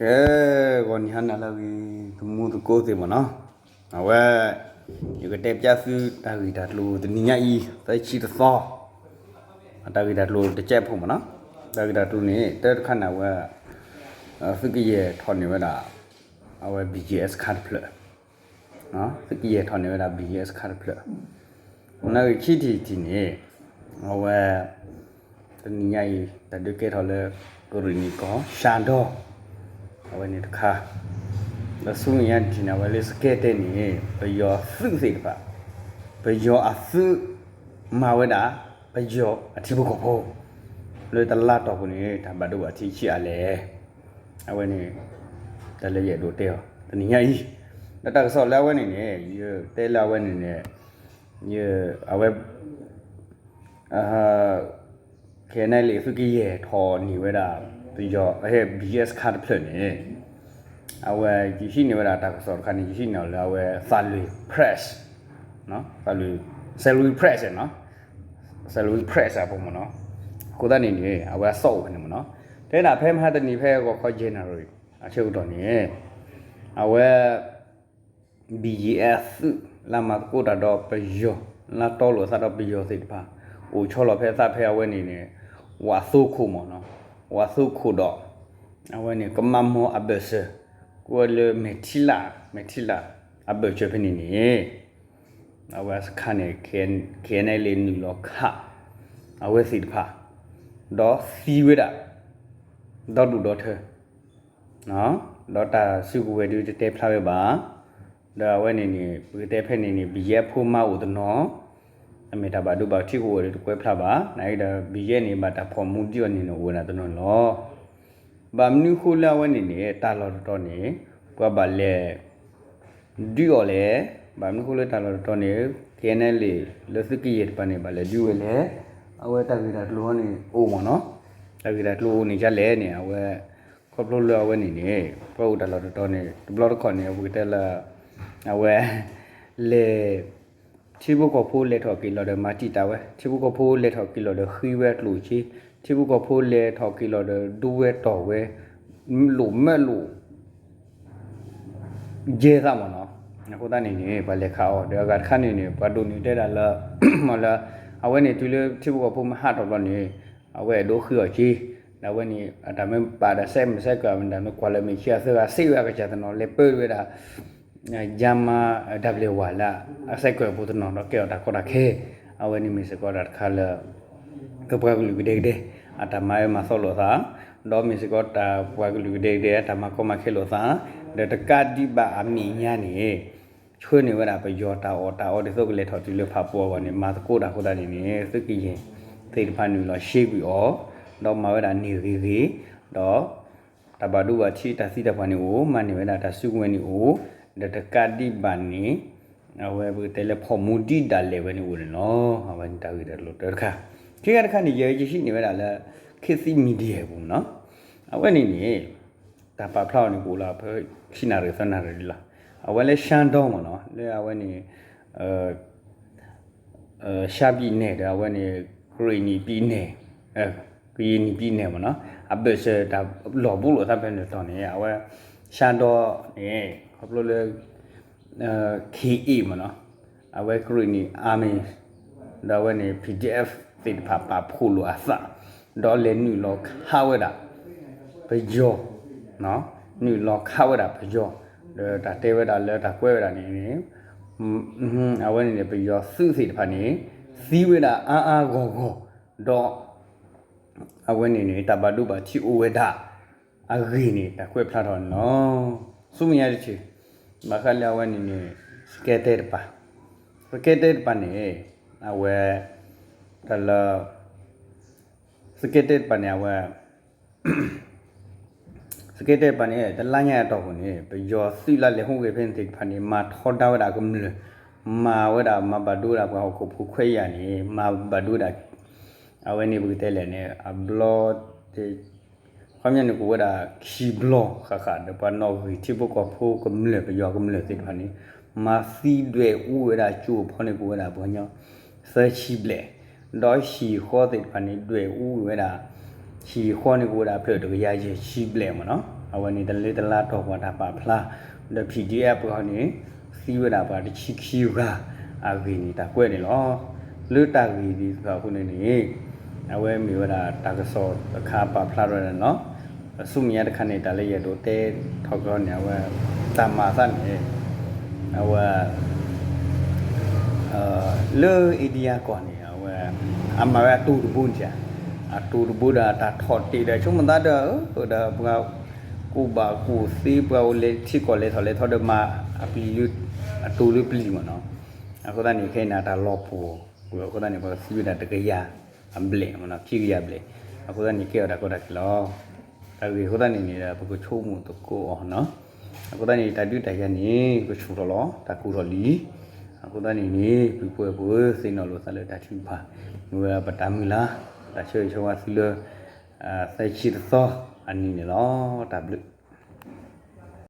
ကဲ, ဂီၤနံၤဟါနၤလၢအဂ့ၤ သမူသကိးသ့ၣ်မ့ၢ်နီၤ, အဝဲ ယကတဲပျၢ်သုတၢ်ဂ့ၢ်တၢ်ကျိၤတနံၤညါအံၤ သၢဆံတသီ, တၢ်ဂ့ၢ်တၢ်ကျိၤတကဲးဖိမ့ၢ်နီၤ, တၢ်ဂ့ၢ်တၢ်ကျိၤန့ၣ် တၢ်တခါန့ၣ် အဝဲ သုးကယဲၢ်ထီၣ်န့ၢ်ဝဲဒၣ် အဝဲ ဘံၣ်ကၠံၣ်အဲး ခါတဖျၢၣ်, သုးကယဲၢ်ထီၣ်န့ၢ်ဝဲဒၣ် ဘံၣ်ကၠံၣ်အဲး ခါတဖျၢၣ်, နာ်ဂ့ၤခံထံၣ်တထံၣ်န့ၣ် အဝဲ တနံၤညါအံၤ တၢ်ဒုးကဲထီၣ်လၢ ကရ့ၣ်နံၣ်ကီၢ် ရှါဒီ အဝဲန့ၣ်တခါ, ဒီးဆူမဲာ်ညါတထံၣ်န့ၣ် အဝဲလၢစကဲတဲန့ၣ် ပယီၤသုးသ့ၣ်တဖၣ်, ပယီၤအသုး မၤဝဲဒၣ် ပယီၤအထံဖိကီၢ်ဖိ လၢတလါတီၢ်ပူၤန့ၣ် တၢ်ဘၣ်ဒိဘၣ်ထံးဆံးအါလဲၣ်, အဝဲန့ၣ် တၢ်လၢယအဲၣ်ဒိးတဲအီၤ တနံၤညါအံၤ, ဒီးတၢ်ကစီၣ်လၢအဝဲန့ၣ်န့ၣ် ယတဲလၢအဝဲန့ၣ်န့ၣ် ယ အဝဲ ခဲအံၤန့ၣ်လံ သုးကယဲၢ်ထီၣ်န့ၢ်ဝဲဒၣ် ပယီၤ ဘံၣ်ကၠံၣ်အဲး ခါတဖျၢၣ်န့ၣ် အဝဲ ယဟံးန့ၢ်ဝဲဒၣ်တၢ်ကစီၣ်တခါန့ၣ် ယဟံးန့ၢ်အီၤလၢအဝဲ သးလွံၢ် press, သးလွံၢ် Salween Press နီၤ, Salween Press အပူၤမ့ၢ်နီၤ, အဃိသတးန့ၣ်န့ၣ် အဝဲအသီၣ်အိၣ်ဖဲန့ၣ်မ့ၢ်နီၤ, တဲဒၣ်ဖဲမဟါတနံၤဖဲဂီၤခီ January အဆၢကတီၢ်န့ၣ် အဝဲ ဘံၣ်ကၠံၣ်အဲး သုး လၢမၤသကိးတၢ်ဒီးပယီၤ လၢတီလိာ်အသးဒီးပယီၤသ့ၣ်တဖၣ် အိၣ်ဆီလီၤဖဲအသးဖဲအဝဲန့ၣ်န့ၣ် ဝးသိခိၣ်မ့ၢ်နီၤ, ဝးသိခိၣ်ဒီး အဝဲန့ၣ် ကမးမီၤအဘၢၣ်စၢၤ ကိးဝဲလၢမဲာ်ထံလး, မဲာ်ထံလး အဘၢၣ်စၢၤဖဲန့ၣ်န့ၣ် အဝဲစခါန့ၣ် ခဲအံၤန့ၣ်လံ နုာ်လီၤခး အဝဲသ့ၣ်တဖၣ် ဒီးသံဝဲဒၣ် ဒီဒူၣ်ဒီထၢ ဒီးတၢ်စုကဝဲၤဒုးတတဲဖျါဝဲဘၣ်, ဒီးအဝဲန့ၣ်န့ၣ် ပကတဲဖဲန့ၣ်န့ၣ် ဘံၣ်ကၠံၣ်အဲး ဖိမါအိၣ်တနီၤ, အမ့ၢ်တၢ်ဘၣ်ဒိဘၣ်ထံးကဝဲၤဒုးတကွဲးဖျါဘၣ်, နာ်က့ဒီး ဘံၣ်ကၠံၣ်အဲး န့ၣ် ဘၣ်တၢ်ဖီၣ်မူဒံးအီၤန့ၣ်န့ၣ် အိၣ်ဝဲဒၣ်တနီၤလီၤ. ဘၣ်မနုၤဃိလၢအဝဲန့ၣ်န့ၣ် တၢ်လီၢ်တတီၤန့ၣ် ပှၤဘၣ်လဲၤ ဒုးအီၤလဲၣ်, ဘၣ်မနုၤဃိလၢတၢ်လီၢ်တတီၤန့ၣ် ခဲအံၤန့ၣ်လံ လၢသုးကယဲၢ်တဖၣ်န့ၣ် ဘၣ်လဲၤဒုးဝဲလဲၣ်, အဝဲတၢ်ဂ့ၢ်တၢ်ကျိၤန့ၣ်အိၣ်မ့ၢ်နီၤ, တၢ်ဂ့ၢ်တၢ်ကျိၤအိၣ်န့ၣ်ဒ်လဲၣ်န့ၣ် အဝဲ ခီဖျိလၢအဝဲန့ၣ်န့ၣ် ပှၤအိၣ်တၢ်လီၢ်တတီၤန့ၣ် တဘျီတခီၣ်န့ၣ် ပကတဲလၢ အဝဲ လဲၤ ထံဖိကီၢ်ဖိလဲၤထီၣ်က့ၤလီၤဒီးမၤတံာ်တာ်ဝဲ, ထံဖိကီၢ်ဖိလဲၤထီၣ်က့ၤလီၤဒီးဃ့ဝဲကျိၣ်စ့, ထံဖိကီၢ်ဖိလဲၤထီၣ်က့ၤလီၤဒီးဒိဝဲတီၢ်ဝဲ လိၣ်မၢလိၣ် ယဲၢ်သးမ့ၢ်နီၤ, အဃိသတးန့ၣ်န့ၣ် ပှၤလဲၤခးအီၤ ဒီးအဂၤတခါန့ၣ်န့ၣ် ပှၤဒိးန့ၢ်တဲဒၣ်လၢ မ့ၢ်လၢ အဝဲန့ၣ်တုၤလၢထံဖိကီၢ်ဖိမဟးထီၣ်ဘျီန့ၣ် အဝဲအဲၣ်ဒိးဃ့အီၤက့ၤ, ဒီးအဝဲန့ၣ် အတၢ်မ့ၢ်ပာ်ဒီးစဲးမုၢ်စဲးကၢၢ် မ့ၢ်တၢ်မ့ၢ်ကွၢ်လၢမဲာ်ဆံအသၢဂၤ စ့ဝဲအကစၢ်တနီၤ လဲၤပၢဝဲဒၣ် ယါမါ ဒၣ်ဘျဲၣ်ဝါလၢ အစဲးကၢၢ်ပူၤတနီၤဒီးကဲအီၤတၢ်ကီတၢ်ခဲ, အဝဲန့ၣ်မ့ၢ်စ့ၢ်ကီးတၢ်တခါလၢ ပပှၤကလုာ်ကဒဲကဒဲ အတၢ်မၤအၢမၤသီလိာ်သး, ဒီးမ့ၢ်စ့ၢ်ကီးတၢ်ပှၤကလုာ်ကဒဲကဒဲ အတၢ်မၤကီမၤခဲလိာ်သး, ဒီးတကးဒံးဘၣ်အမဲာ်ညါန့ၣ် ဆှၢန့ၢ်ဝဲဒၣ်ပယီၤတၢ်အီၣ်တၢ်အီဒ်သိးကလဲၤထီၣ်တုၤလၢဖးပူၤအဂီၢ်န့ၣ် မၤသကိးတၢ်အဃိသတးန့ၣ်န့ၣ် သုးကယဲၢ်သ့ၣ်တဖၣ်နုာ်လီၤရှဲကွံာ်အီၤ, ဒီးမၤဝဲဒၣ်န့ၢ်ဂ့ၤဂ့ၤ, ဒီး တၢ်ဘၣ်ဒိဘၣ်ထံးတၢ်သံတၢ်ပှၢ်န့ၣ်အိၣ်, မၤန့ၢ်ဝဲဒၣ်တၢ်စုကဝဲၤန့ၣ်အိၣ်, ဒီးတကးဒံးဘၣ်န့ၣ် အဝဲပကတဲလၢဖီၣ်မူဒံးဒၣ်လဲာ်ဝဲန့ၣ်အိၣ်န့ၣ်လီၤ. အဝဲန့ၣ်တၢ်ဂ့ၢ်တၢ်ကျိၤတၢတခါ, ခံခါတခါန့ၣ် ယဲယဟံးန့ၢ်ဝဲဒၣ်လၢ ခေတ်သစ် Media ပူၤနီၤ, အဝဲန့ၣ်န့ၣ် တၢ်ပာ်ဖျါအီၤန့ၣ်ကအိၣ်လၢဖဲခံနၣ်ရံၣ်သၢနၣ်ရံၣ်လီၤ. အဝဲလၢရှမ်းတောမ့ၢ်နီၤ လၢအဝဲန့ၣ် ရှမ်းပြည်နယ် ဒီးအဝဲန့ၣ် ကရင်နီပြည်နယ်, ကရင်နီပြည်နယ်မ့ၢ်နီၤ, အဘၢၣ်စၢၤတၢ်လီၢ်ဘူးလိာ်သးဖဲန့ၣ်တတီၤန့ၣ် အဝဲ ရှမ်းတောန့ၣ် ခီဖျိလၢ ခ့အ့ၣ်မ့ၢ်နီၤ, အဝဲ Karenni Army ဒီးအဝဲန့ၣ် PDF သ့ၣ်တဖၣ်ပာ်ဖှိၣ်လိာ်အသး, ဒီးလဲၤနုာ်လီၤခးဝဲဒၣ် ပယီၤ, နုာ်လီၤခးဝဲဒၣ်ပယီၤ, ဒီးတၢ်တဲဝဲဒၣ်လၢတၢ်ကွဲးဝဲဒၣ်န့ၣ်န့ၣ် အဝဲန့ၣ်န့ၣ် ပယီၤသုးသ့ၣ်တဖၣ်န့ၣ် သံဝဲဒၣ်အါအါဂီၢ်ဂီၢ်, ဒီး အဝဲန့ၣ်န့ၣ် တၢ်ဘၣ်ဒိဘၣ်ထံးအိၣ်ဝဲဒၣ်အဂ့ၢ်န့ၣ် တၢ်ကွဲးဖျါထီၣ်န့ၣ်လီၤ. ဆူမဲာ်ညါတထံၣ် ဘၣ်ဃးလၢအဝဲန့ၣ်န့ၣ် စကဲတဲတပၤ, စကဲတဲတပၤန့ၣ် အဝဲ တၢ်လၢ စကဲတဲတပၤန့ၣ် အဝဲ စကဲတဲတပၤန့ၣ် တလါညါအတီၢ်ပူၤန့ၣ် ပယီၤသုးလၢလဲၤဟူးဂဲၤဖဲန့ၣ်သ့ၣ်တဖၣ်န့ၣ် မၤထီဒါဝဲဒၣ်ကမျၢၢ်, မၤဝဲဒၣ် မၤဘၣ်ဒိဝဲဒၣ်ပှၤဟီၣ်ခိၣ်ဖိခွဲးယာ်န့ၣ် မၤဘၣ်ဒိဝဲဒၣ် အဝဲန့ၣ်ပကတဲလဲၣ်န့ၣ် အဘျီတ ခီပညီန့ၣ် ကအိၣ်ဝဲဒၣ်ခံဘျီဃၣ်ဃၣ်ဒီး ပှၤနီၣ်ဂံၢ်ထံဖိကီၢ်ဖိကမျၢၢ် ပယီၤကမျၢၢ်သ့ၣ်တဖၣ်န့ၣ် မၤသံဒွဲၣ်အူဝဲဒၣ်ကၠိအဖီန့ၣ် ကအိၣ်ဝဲဒၣ်ပှၤကညီ သၢဆံဘျဲၣ်, ဒီးဟံၣ်ဃီသ့ၣ်တဖၣ်န့ၣ် ဒွဲၣ်အူဝဲဒၣ် ဟံၣ်ဃီန့ၣ်ကအိၣ်ဝဲဒၣ်ဖျၢၣ်တကယၤယဲၢ်ဆံဘျဲၣ်မ့ၢ်နီၤ. အဝဲန့ၣ် တလ့တလါတီၢ်ပှၤတၢ်ပာ်ဖျါ ဒီး ပီၣ်ဒံၣ်အဲၣ်ပှၤန့ၣ် သံဝဲဒၣ်ပှၤတဆံခံဂၤအဂ့ၢ်န့ၣ် တၢ်ကွဲးန့ၣ်လီၤ. လၢတၢ်ဂ့ၢ်ဒ်သိးအဃိန့ၣ်န့ၣ် အဝဲမ့ၢ်ဝဲဒၣ်တၢ်ကစီၣ်တခါပာ်ဖျါထီၣ်ဝဲဒၣ်န့ၣ်လီၤ. ဆူမဲာ်ညါတခါန့ၣ် တၢ်လၢယအဲၣ်ဒိးတဲထီၣ်က့ၤန့ၣ် အဝဲ တၢ်မၤအသးန့ၣ် အဝဲ လၢ India ကီၢ်န့ၣ် အဝဲ အမၤဝဲအတိၤတဘိန့ၣ် အတိၤတဘိဒီးတၢ်ထီၣ်တ့ၢ်ဒီး ဆိကမိၣ်သးဒီး ဒီးပှၤကူၣ်ဘၣ်ကူၣ်သ့ ပှၤအိၣ်လဲၤထံကီၢ်လဲၤထီၣ်လဲၤထီဒီး မၤအပျံၤလၢ အတိၤလၢပျံၤမ့ၢ်နီၤ. အဃိသတးန့ၣ် ခဲအံၤန့ၣ် တၢ်လီၤပှီၢ်ကွံာ်အဃိသတးန့ၣ် ပှၤသံဝဲဒၣ်တကယၤအဘျဲၣ်မ့ၢ်နီၤ, ခံကယၤဘျဲၣ်. အဃိသတးန့ၣ် ကဲထီၣ်တၢ်ကီတၢ်ခဲလီၤ. တၢ်ဂ့ၢ်အဃိသတးန့ၣ်န့ၣ်ဒီး ပကဆိကမိၣ်သကိးအီၤနီၤ. အဃိသတးန့ၣ် တၢ်ဒုးတၢ်ယၤန့ၣ် ကဆူၣ်ထီၣ်လီၤ, တၢ်ကိၢ်ထီၣ်လံ. အဃိသတးန့ၣ်န့ၣ် ပုၢ်ဖိဝဲၢ်ဖိ သ့ၣ်နီၣ်လိာ်သးလၢတၢ်ထုကဖၣ် မ့ၢ်ဝဲပတၢ်မုၢ်လၢ် တၢ်ဆၢဂ့ၤဆၢဝါသုလၢ သၢဆံတသီအနံၤန့ၣ်လီၤ. တၢ်ဘျုး